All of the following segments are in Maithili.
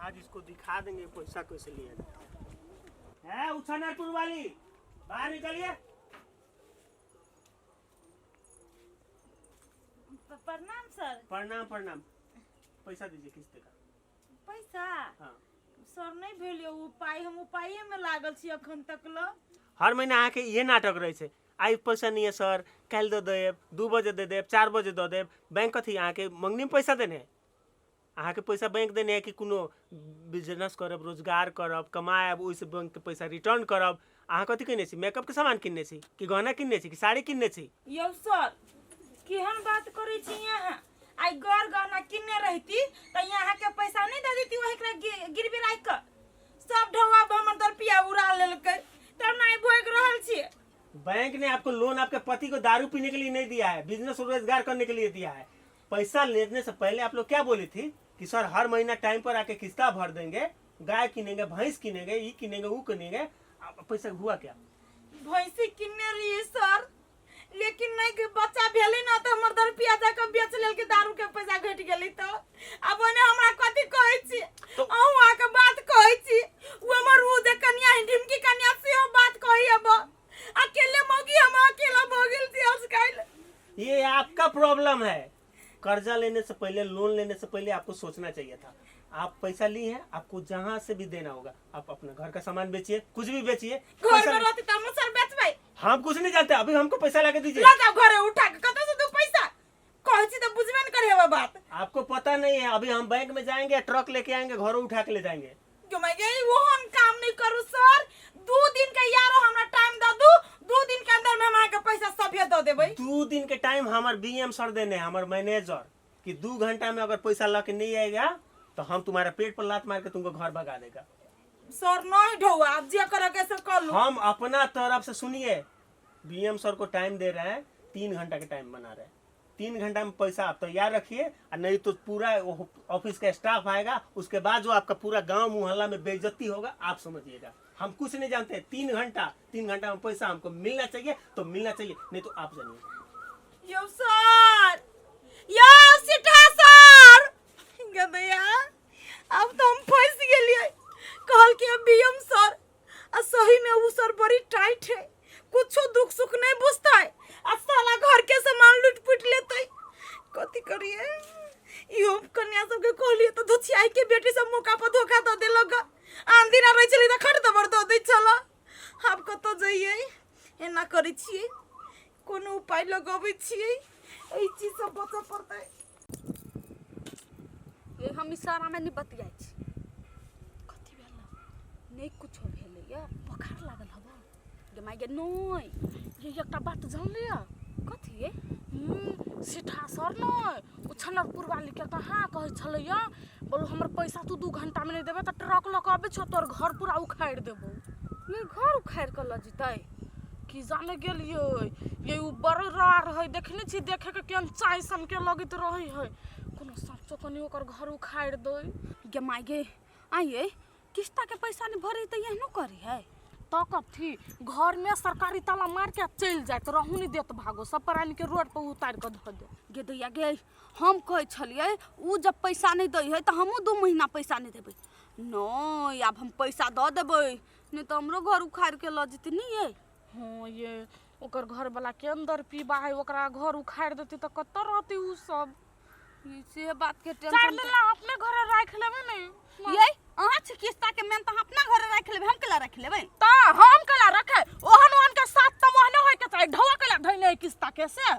आज इसको दिखा देंगे पैसा कैसे लिया जाता है। उछानरपुर वाली बाहर निकलिए। प्रणाम सर। प्रणाम प्रणाम। पैसा दीजिए किस्त का। पैसा? हाँ। सर नहीं भेल उपाय, हम उपाये में लागल छी अखन तक ल। हर महीना अहाँके इहे नाटक रहै छै, आइ पैसा नहीं है सर, काल्हि दऽ देब, 2 बजे दे देब, 4 बजे दऽ देब। बैंक कथी अहाँके मंगनीमे पैसा देने है? अहाँके पैसा बैंक देने है कि कोनो बिजनेस करब, रोजगार करब, कमायब, ओहिसँ बैंकके पैसा रिटर्न करब। अहाँ कथी किनने छी? मेकअपके सामान किनने छी कि गहना किनने छी कि साड़ी किनने छी? यौ सर, केहन बात करै छी अहाँ? आइ गर गहना किनने रहती तऽ अहाँके पैसा नहि दऽ देती, ओहि गिरवी राखि कऽ सब ढौआ हमर दरपिया उड़ा लेलकै, तब ने आइ भोगि रहल छियै। बैंक ने आपको लोन आपके पति को दारू पीने के लिए नहीं दिया है, बिजनेस और रोजगार करने के लिए दिया है। पैसा लेने से पहले आप लोग क्या बोली थी कि सर हर महीना टाइम पर आके किस्ता भर देंगे, गाय किनेंगे, भैंस किनेंगे, ये किनेंगे, वो किनेंगे। अब पैसा हुआ क्या? भैंसी किनने रहिए सर, लेकिन नहीं के बच्चा भेलै ना तऽ हमर दरपिया जाके बेच लेलकै, दारू के पैसा घटि गेलै। तऽ आब ओने हमरा कथी कहै छी? अहूँ अहाँके बात कहै छी, ओ हमर ओ जे कनिया है, ढिमकी कनिया, सेहो बात कहै। अब अकेले मौगी हम अकेला भऽ गेल छी आजकल। ये आपका प्रॉब्लम है। कर्जा लेने से पहले, लोन लेने से पहले आपको सोचना चाहिए था। आप पैसा ली हैं, आपको जहाँ से भी देना होगा, आप अपना घर का सामान बेचिए, कुछ भी बेचिए। घर पैसा में रहती तऽ हम सर बेचबै। हम कुछ नहीं जानते, अभी हमको पैसा ला के दीजिए। लऽ जाओ घरे उठा के, कतऽ से दू पैसा? कहै छी तऽ बुझबे ने करे हेबै बात। आपको पता नहीं है, अभी हम बैंक में जाएंगे, ट्रक लेके आएंगे, घरों उठा के ले जाएंगे। गो my गे, ओहन काम नहीं करू सर। 2 दिन के यारो हमरा टाइम दऽ दू, 2 दिन के अंदर में हम अहाँके पैसा सभे दऽ देबै। 2 दिन के टाइम हमार बीएम सर देने है, हमार मैनेजर, कि 2 घंटा में अगर पैसा ला के नहीं आएगा तो हम तुम्हारा पेट पर लात मार के तुमको घर भगा देगा। सर नहीं ढौआ, आब जे करे के से कर लू। हम अपना तरफ से सुनिए, बीएम सर को टाइम दे रहे हैं, 3 घंटा के टाइम बना रहे हैं। 3 घंटा में पैसा आप तैयार रखिए, और नहीं तो पूरा ऑफिस का स्टाफ आएगा, उसके बाद जो आपका पूरा गांव मोहल्ला में बेइज्जती होगा आप समझिएगा। हम कुछ नहीं जानते हैं। 3 घंटा, 3 घंटा में पैसा हमको मिलना चाहिए तो मिलना चाहिए, नहीं तो आप जानिए। यौ सर, यौ सीठा सर, गदैया अब तो हम फंस गेलियै। कहल कि बीएम सर, आ सही में उ सर बड़ी टाइट है, कुछो दुख सुख नहीं बुझता है, आ साला घर के सामान लूट पुट लेते। कथी करिए? इहो कन्या सबके कहलिए तो धोछियाई के बेटी सब मौका पर धोखा दऽ देलक। आन दिना रहै छलै तऽ खट दबर दऽ दै छल। आब कतऽ जइयै? एना करै छियै, कोनो उपाय लगबै छियै, एहि चीजसँ बचऽ पड़तै। ए हम इशारा में नहीं बतियाइ छी। कथी भेल? नहीं कुछो भेलै ये, बोखार लागल हबो गे माय गे। नहीं ये एकटा बात जानलियै? कथी ये? सीठा सर नहीं ओ छनरपुर वाली के कहाँ कहै छलैया, बोलू हमर पैसा तू 2 घंटा में नहीं देबे तऽ ट्रक लऽ कऽ अबै छौ, तोर घर पूरा उखाड़ि देबौ। ये घर उखाड़ि कऽ लऽ जेतै की जाने गेलियै। ये उ बड़ रार रहै, देखने छी देखे के केहन चाय सन के लगैत रहै है, कोनो साँचो कनी ओकर घर उखाड़ि दै। गे माय गे, आइए किस्ता के पैसा नहीं भरे तऽ एहनो करी है तऽ कथी घर में सरकारी ताला मार के चलि जाइत, रहू नहीं देत, भागो सब प्राणी के रोड पर उतारि कऽ धऽ दे। गे दैया गे, हम कहै छलियै उ जब पैसा नहीं दै है तऽ हमहूँ 2 महीना पैसा नहीं देबै। नहीं आब हम पैसा दऽ देबै, नहीं तऽ हमरो घर उखाड़ि के लऽ जेतै। नहीं ये हाँ ये ओकर घर वाला के अंदर पीबा है, ओकरा घर उखाड़ि देतै तऽ कतऽ रहतै उ सब? ई से बात के टेंशन 4 दिन ला अपने घरे राखि लेबै ने। ये अहाँ छी किस्ता के मेन, तऽ अहाँ अपना घरे राखि लेबै, हम केला राखि लेबै? तऽ हम केला रखे? ओहन ओहन के साथ तऽ ओहने होय के चाही। ढौआ केला धैने है किस्ता के से?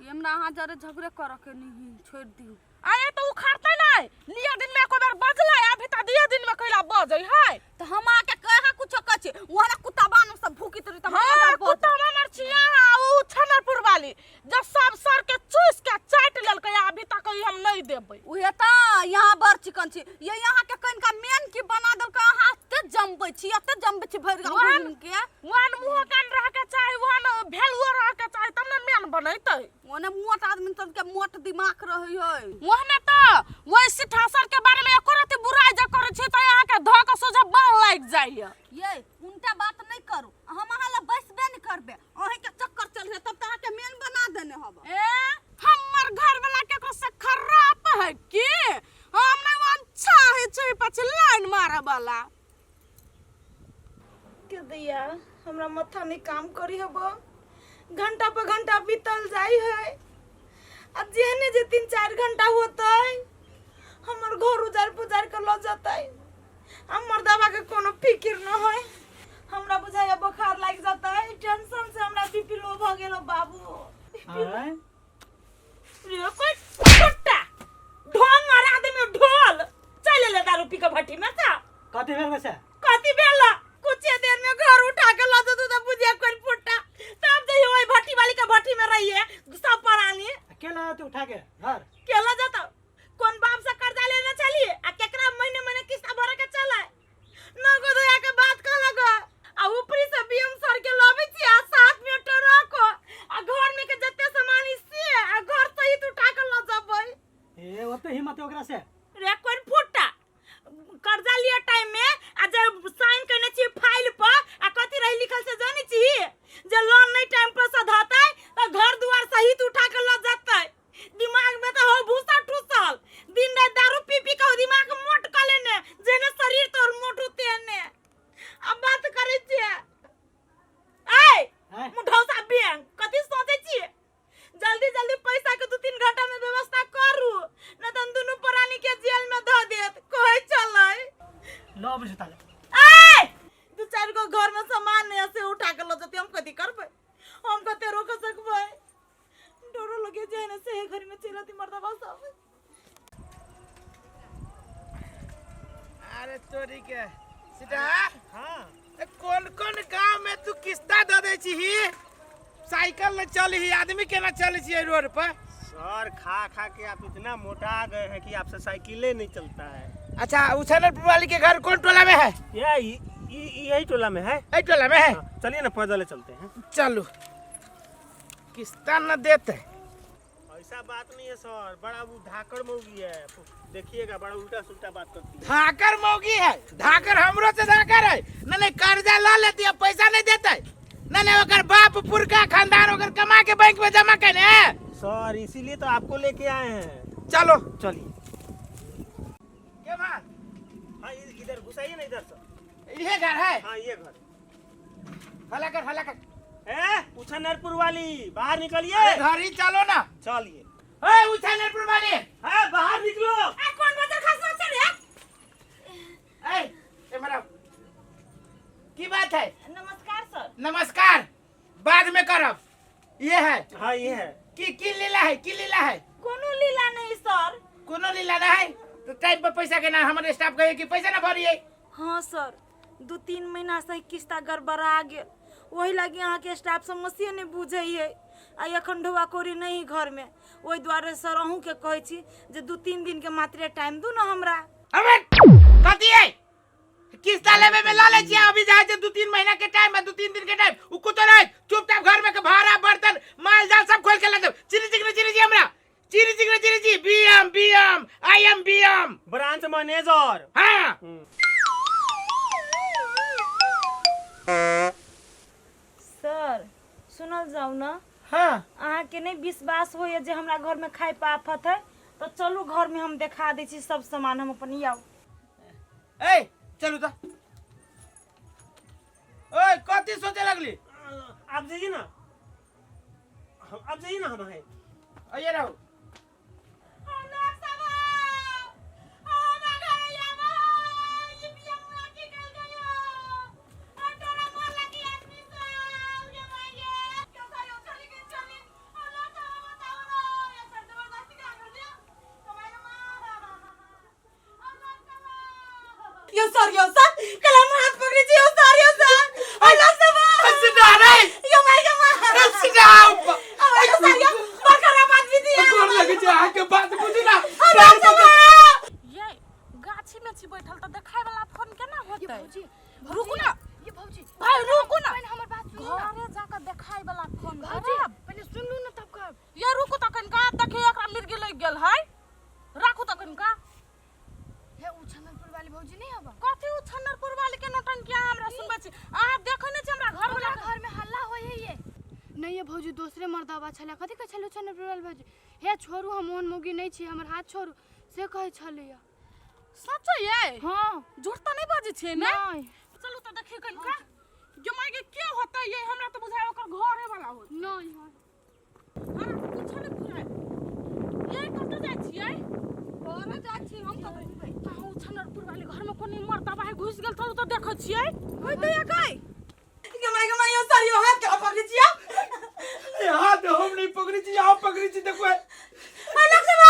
ई हमरा अहाँ जरे झगड़े करऽ के नहीं, छोड़ि दियौ। आये तऽ उखाड़तै नहि, लिया दिन में एको बेर बजलै, अभी तऽ दिया दिन में कैला बजै है? तऽ हम अहाँके कहाँ कुछो कहै छी, ओहना कुत्ता बानर सब भूकित रही तऽ हम हाँ, केना बजब? कुत्ता बानर छी अहाँ, उ छनरपुर वाली जब सब सर के चूस के चाटि लेलकै, अभी तक ई हम नहीं देबै। उहे तऽ यहाँ बड़ चिकन छी, ये यहाँ के कनिका मेन की बना देलकै, अहाँ एते जमबै छी, एते जमबै छी भरि गाँव ओहन घूमि के। ओहन मुँह कान रह के चाही, ओहन भेलुओ रह के चाही, तब ने मेन बनैतै। ओने मोट आदमी सबके मोट दिमाग रहै है। ओहने तऽ ओहि सिठासर के बारे में एको रति बुराइ जे करै छी तऽ अहाँके धऽ के सोझा बाण लागि जाइए। ये उनटा बात नहीं करू, हम अहाँ लग बैसबे नहीं करबे, अहीं के चक्कर चल तब तऽ अहाँके मेन बना देने हब। ए हमर घर वाला केकरो से खराब है की? हम नहीं वन चाहे छै ओही पाछे लाइन मारे वाला। के दैया हमरा माथा नहीं काम करी हब, घंटा पर घंटा बीतल जाई है आ जेहने जे 3-4 घंटा होतै हमर घर उजार पुजार के ल जतै आ मर्दाबा के कोनो फिकिर न है। हमरा बुझाइया बुखार लागि जतै, टेंशन से हमरा बीपी लो भ गेल बाबू। आँय? रे कोई कुत्ता ढोंग और आदमी ढोल चल ले दारू पी के भट्टी में ता। कथी भेल वैसे? कथी भेल? कुछ देर में घर उठा के ल जतौ त बुझिया कोई फुट्टा, तब जइयो ओइ भट्टी वाली के भट्टी में रहिए सब परानी। के ला तू उठा के घर? के ल जतौ? कोन बाप से कर्जा लेने चलिए आ केकरा महीने महीने किस्ता भरे के चले? नगो धोया के बात कहलक आ ऊपरी से बीएम सर के लबै छी आ साथ में ट्रक आ घर में के जते सामान से आ घर सहित उठा के ल जबै। ए ओते हिम्मत है ओकरा से? रे कोन फुट्टा कर्जा लिए टाइम में आ जब साइन करने छी फाइल पर आ कथी रही लिखल से जानी छी जे लोन नहीं टाइम पर सधातै त घर दुआर सहित उठा के ल जतै। दिमाग में तो हो भूसा ठूसल, दिन रात दारू पी पी के हो दिमाग मोट क लेने, जेने शरीर तोर मोट तेने। अब बात करै छियै ऐ आँय? मुठौसा बैंक कथी सोचै छियै? जल्दी जल्दी पैसा के 2-3 घंटा में व्यवस्था करू न त दुनू प्राणी के जेल में धऽ देत। कहै चलै ल अबै छी ताले। ऐ 2-4 गो घर में सामान है से उठा के ल जतै, हम कथी करबै? हम कते रोक सकबै? डरो लगे जाए ना से घर में चलती मर्दबा सब। अरे तोरी के सीता। हाँ। ए, कोन कोन गांव में तू किस्ता दे दे छी? साइकिल न चली, आदमी केना चले छी रोड पर? सर खा खा के आप इतना मोटा गए हैं कि आपसे साइकिले नहीं चलता है। अच्छा उछानरपुर वाली के घर कौन टोला में है? यही टोला में है। यही टोला में है? हाँ, चलिए ना पैदल चलते हैं। चलो किस्ता न देते। ऐसा बात नहीं है सर, बड़ा वो धाकड़ मौगी है, देखिएगा बड़ा उल्टा सुल्टा बात करती है। धाकड़ मौगी है? धाकड़ हमरो से धाकड़ है। न नहीं कर्जा ला लेती है पैसा नहीं देते। न नहीं ओकर बाप पुरखा खानदान ओकर कमा के बैंक में जमा करने है। सर इसीलिए तो आपको लेके आए हैं। चलो चलिए। के बात? हाँ इधर घुसाइए ना इधर सर। ये घर है? हाँ ये घर। हला कर हला कर। ए उछानरपुर वाली बाहर निकलिए। अरे घर ही चलो ना। चलिए। ए उछानरपुर वाली। हाँ बाहर निकलो। ए कौन बजर खसना चल रे? ए ए मरा की बात है? नमस्कार सर। नमस्कार बाद में करब। ये है? हाँ ये है। की लीला है? की लीला है? कोनो लीला नहीं सर। कोनो लीला ना है तो टाइम पर पैसा के ना हमारे स्टाफ कहे कि पैसा ना भरिए। हाँ सर 2-3 महीना से किस्ता गड़बड़ा गेल, वही लगी अहाँ के स्टाफ समस्या नहीं बुझे है आ एखन ढोआ कोरी नहीं घर में, ओहि दुआरे सर अहूँ के कहै छी जे 2-3 दिन के मात्रे टाइम दू ना हमरा। अबे कथी है किस्ता लेवे में ला ले छी अभी जाए छै 2-3 महीना के टाइम है 2-3 दिन के टाइम उ कुतो नहीं चुपचाप घर में के भाड़ा बर्तन माल जाल सब खोल के ला देब। चिरी चिकरे चिरी जी हमरा चिरी चिकरे चिरी जी BM BM I am BM branch manager. हाँ। सर सुनल जाऊ ना। हाँ। अहाँ के नहीं विश्वास होइए जे हमरा घर में खाए पर आफत है तो चलू घर में हम देखा दै छी सब सामान हम अपन आउ। ए चलू तो। ओए कथी सोचे लगली? आप जाइए ना, आप जाइए ना, हम हैं। आइए रहो। यो सर यो सर कल हम हाथ पकड़ी छी यो सर यो सर हेलो सब सीधा रे यो my go मा सीधा यो सर यो बड़ खराब आदमी थी गोर लगे छै अहाँ के बात बुझू ना। ये गाछी में छी बैठल त देखाय वाला फोन केना होतै? भौजी रुकू ना। ये भौजी भाई रुकू ना, पहिने हमर बात सुनू ना। घरे जाकर देखाय वाला फोन भौजी करब। पहिने सुनू ना तब कहब। ये रुकू त कनिका देखिए एकरा मिर्गी लागि गेल है, राखू त कनिका। हे उछनरपुर वाली भौजी नहीं हबा? कथी उछनरपुर वाली के नौटंकी अहाँ हमरा सुनबै छी? अहाँ देखै नै छी हमरा घर हमरा वाला घर में हल्ला होय है ये। नहीं ये भौजी दोसरे मर्दाबा छलै, कथी कहै छलै उछनरपुर वाली भौजी? हे छोड़ू हम ओहन मौगी नहीं छी, हमर हाथ छोड़ू से कहै छलैया। सच ये हां झूठ तऽ नहि बाजै छियै ने नहि चलू तऽ देखिए कनिका गे माय गे के होतै ये हमरा तऽ बुझाय ओकर घरे वाला होत नहि हँ हमरा तऽ कुछो नहि बुझाय ये कतऽ जाइ छियै घरे जाइ छी हम कतऽ जेबै कहूँ छनरपुर वाली घर में कोनो मर्दबा है घुसि गेल चलू तऽ देखै छियै कोई तो या कोई गमाई गमाई यो सर यो हाथ के पकड़ी छिया ए हाथ हम नहीं पकड़ी छी आप पकड़ी छी देखो ए ए लक्ष्मण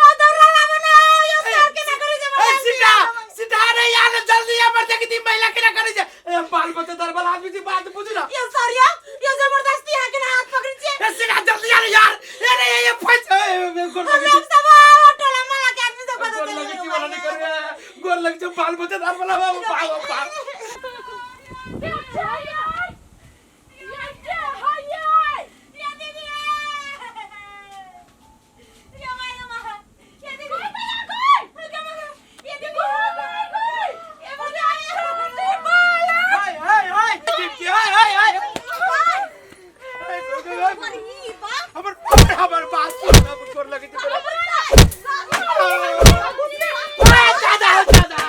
आ दौड़ा लाबो ना यो सर के ना करी ए सीधा सीधा रे यार जल्दी आ मर जाके दी महिला के ना करे छे ए बाल बच्चा दरबार आदमी की बात बुझ ना यो सर यो यो जबरदस्ती हाथ के ना हाथ पकड़ी छिया ए सीधा जल्दी आ रे यार ए रे ये फंस ए ए, गोर हम लगे लोग छी सब टोला माला के आदमी सब गोर पता लगे चल छी वाला नहीं करे गोर लगे छी बाल बच्चा दरबार बाबा बाबा बाबा हाय हाय हाय हाय हाय हाय हमर हमर बात सुन हमर गोर लगे छी ओए दादा दादा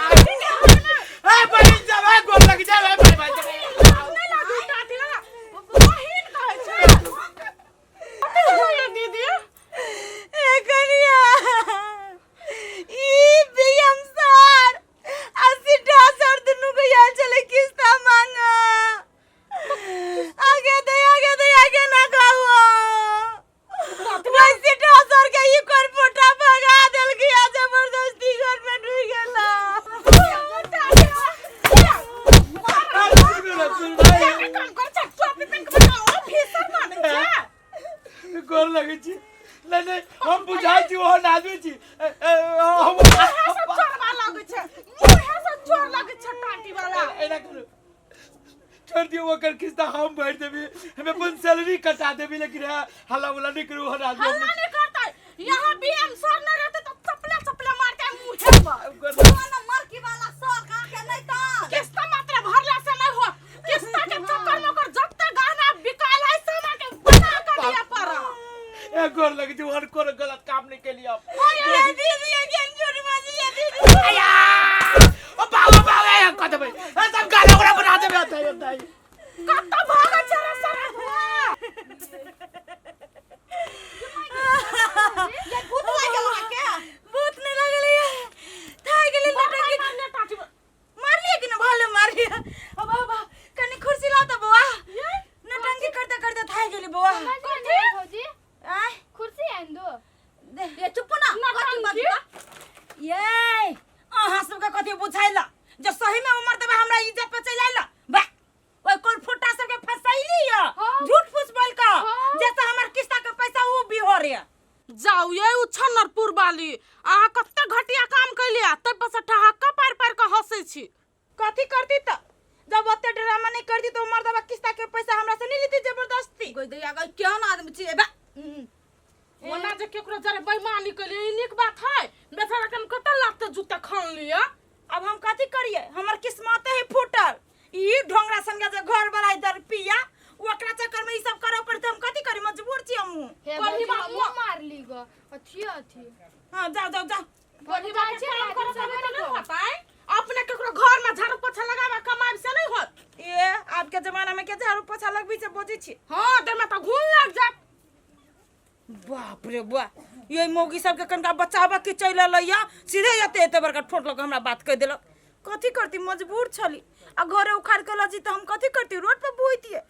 ए बहिन सब ए गोर लगे छै ए भाई भाई दीदी ए कनिया ई बीएम सर आ सीधा सर दुनू के यार चले किस्ता मांगा आगे दे आगे दे आगे ना कहू वही सीधा सर के ई कर फोटा भगा देल गया जबरदस्ती घर में ढुक गेला काम कर छै तू अपने बैंक में ऑफिसर मानै छै गोर लगे छी नहीं नहीं हम बुझाइ छी ओहन आदमी छी ए, ए, हम मुँहे से चोरबा लगै छै मुँहे से चोर लगै छै टाटी वाला एना करू छोड़ दियौ ओकर किस्ता हम भरि देबी हम अपन सैलरी कटा देबी लेकिन हाँ, हल्ला उल्ला नहीं करू ओहन आदमी हम हल्ला नहीं करतै यहाँ बीएम सर नहीं रहते तो चपले चपले मारते मुँहे पर गोर लगे- मरकी वाला सर कहाँ के नहीं तो किस्ता मात्र भरला से नहीं हो किस्ता के चक्कर में ओकर जत्ते गहना बिकायल है सब के बना कर दिया पर ए गोर लगे छी ओहन कोनो गलत काम नहीं केलियै हम ये दीदी ये गेम झूठ बाजी ये दीदी आया ओ बाबा बाबा ए कह देबै ए सब गाना ओकरा बना देबै ओतै ओतै कत्ता भागै छै रे सरहुआ ये भूत लागल अहाँ के भूत नहीं लागल ये थाक गेली लटक के मारलिए कि ना भले मारलिए अब अब कनी कुर्सी लाओ त बौआ नटंकी करते करते थाक गेली बौआ कथी भौजी आय कुर्सी आनि दो ये चुप ना कथी बात ये अहाँ सबके कथी बुझाइल जे सही में उमर देबे हमरा इज्जत पर चलि आइल बा ओइ कोन फुटा सबके फसैली य हाँ। झूठ फूस बोल के हाँ। जैसे हमर किस्ता के पैसा ऊ बिहोर य जाउ ये उ छन्नरपुर वाली अहाँ कते घटिया काम कैलियै तै पर से ठहाका पारि पारि के हंसै छी कथी करती त जब ओते ड्रामा नहीं करती तो मर्दबा किस्ता के पैसा हमरा से नहीं लेती जबरदस्ती गोई दैया गई केहन आदमी छी बा ओना जे केकरो जरे बेईमानी कैलियै ई नीक बात है बेचारा के हम कते लाते जूता खान लिअ अब हम कथी करिए हमर किस्मत है फूटल ई ढोंगरा संगे जे घर वाला इधर पिया ओकरा चक्कर में ई सब करे पड़ते हम कथी करी मजबूर छी हमहू हे कभी भौजी बात हमहूँ मारली ग अथी अथी हां जाओ जाओ जाओ कभी जाइ बात छियै काम आदमी करत सब तबे नहि नहि होतै अपने केकरो घर में झाड़ू पोछा लगाबे कमाबे से नहीं होत ए आब के जमाना में के झाड़ू पोछा लगबी छै बोझी छी हाँ देह में तऽ घुन लग जात बाप रे बा ये मौगी सबके कनका बचाबऽ के चलि अलै सीधे एते एते बड़का ठोट लग हमरा बात कहि देलक कथी करती मजबूर छली आ घरे उखाड़ के लजी तऽ हम कथी करती रोड पर बोइतियै